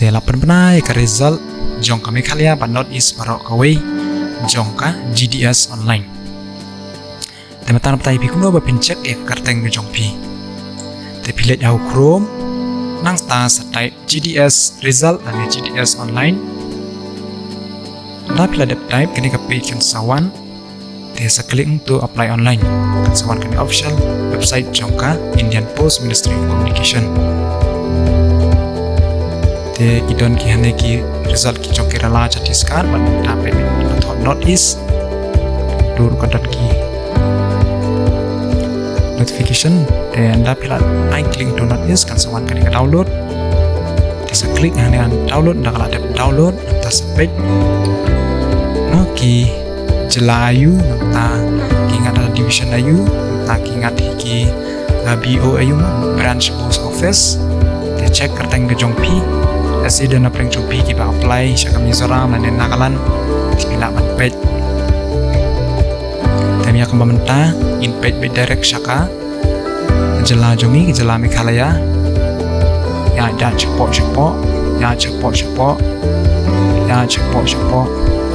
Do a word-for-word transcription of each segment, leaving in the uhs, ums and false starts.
Te la pynbna ïa ka result jong ka Meghalaya bad North East baroh kawei jong ka G D S online. Te mynta ngan batai ïa phi kumno ba phin check ïa ka kyrteng ka jong phi. Te phi leit ha u Chrome, nangta sa type G D S result lane G D S online. Ynda phi la dep type, kane ka page kan sa wan. Te sa click to apply online. Kan sa wan kane official website jong ka Indian Post, Ministry of Communication. Te ki don ki hangne ki result ki jong ki Rala Chhattisgarh, bad mynta peit, ka thoh North East. Dur ka don ki notification. Te ynda phi la ai click to North East, kan sa wan kane ka download. Te sa click hangne ha download, ynda ka la dep download, nangta sa peit. No, ki jylla aiu, nangta ki ngat ha division aiu, nangta ki ngat ha ki, uh, B O aiu, ma, branch post office. Te check kyrteng ka jong phi. Lehse don na pdeng jong phi kiba apply sha ka Mizoram lane Nagaland. Te phi lah ban peit. Te ïa kumba mynta, ngin peit beit direct sha ka jylla jong ngi, ka jylla Meghalaya. Ïa, ïa shapoh shapoh, ïa shapoh shapoh, ïa shapoh shapoh,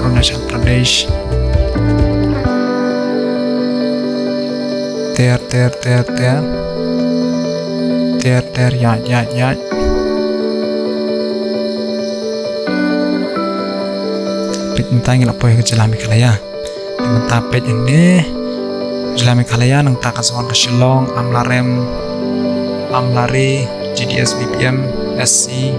Arunachal Pradesh. Ter, ter, ter, ter. Ter, ter, ïa, ïa, ïa. Peit mynta ngi la poi ka jylla Meghalaya. Mynta peit hangne jylla Meghalaya, nangta kan sa wan ka Shillong, Amlarem, Amlare, G D S, B P M, S C.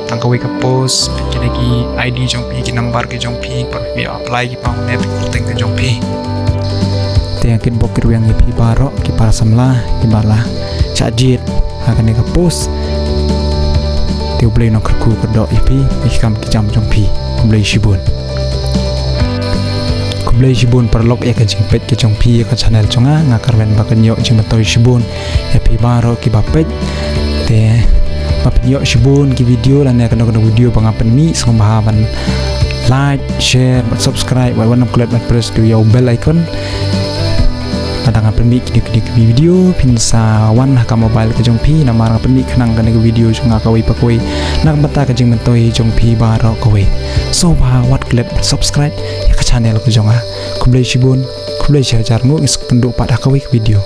Tang kawei ka post, peit kine ki I D jong phi, ki number ki jong phi, para phi apply ki, para ne peit kyrteng ka jong phi. Te ïa kit bok kit weng ïa phi baroh ki para samla kiba la shah jied ha kane ka post. Te U Blei un kyrkhu kyrdoh ïa phi, ïa ki kam ki jam jong phi. Khublei shibun. Khublei shibun paralok ïa ka jingpeit ka jong phi ïa ka channel jong nga, nga kyrmen ba kan ïoh jingmyntoi shibun ïa phi baroh kiba peit. Te ba phin ïoh shibun ki video lane kano kano video ba nga pynmih, sngewbha ban like, share bad subscribe, wat wan ym klet bad press ïa u bell icon. Lada nga pynmih kine kine ki video phin sa wan ha ka mobile ka jong phi, namar nga pynmih khnang kane ka video jong nga kawei pa kawei na ka bynta ka jingmyntoi jong phi baroh kawei. Sngewbha wat klet bad subscribe ïa ka channel ka jong nga. Khublei shibun, khublei shihajar, ngin sa ïakynduh pat ha kawei ka video.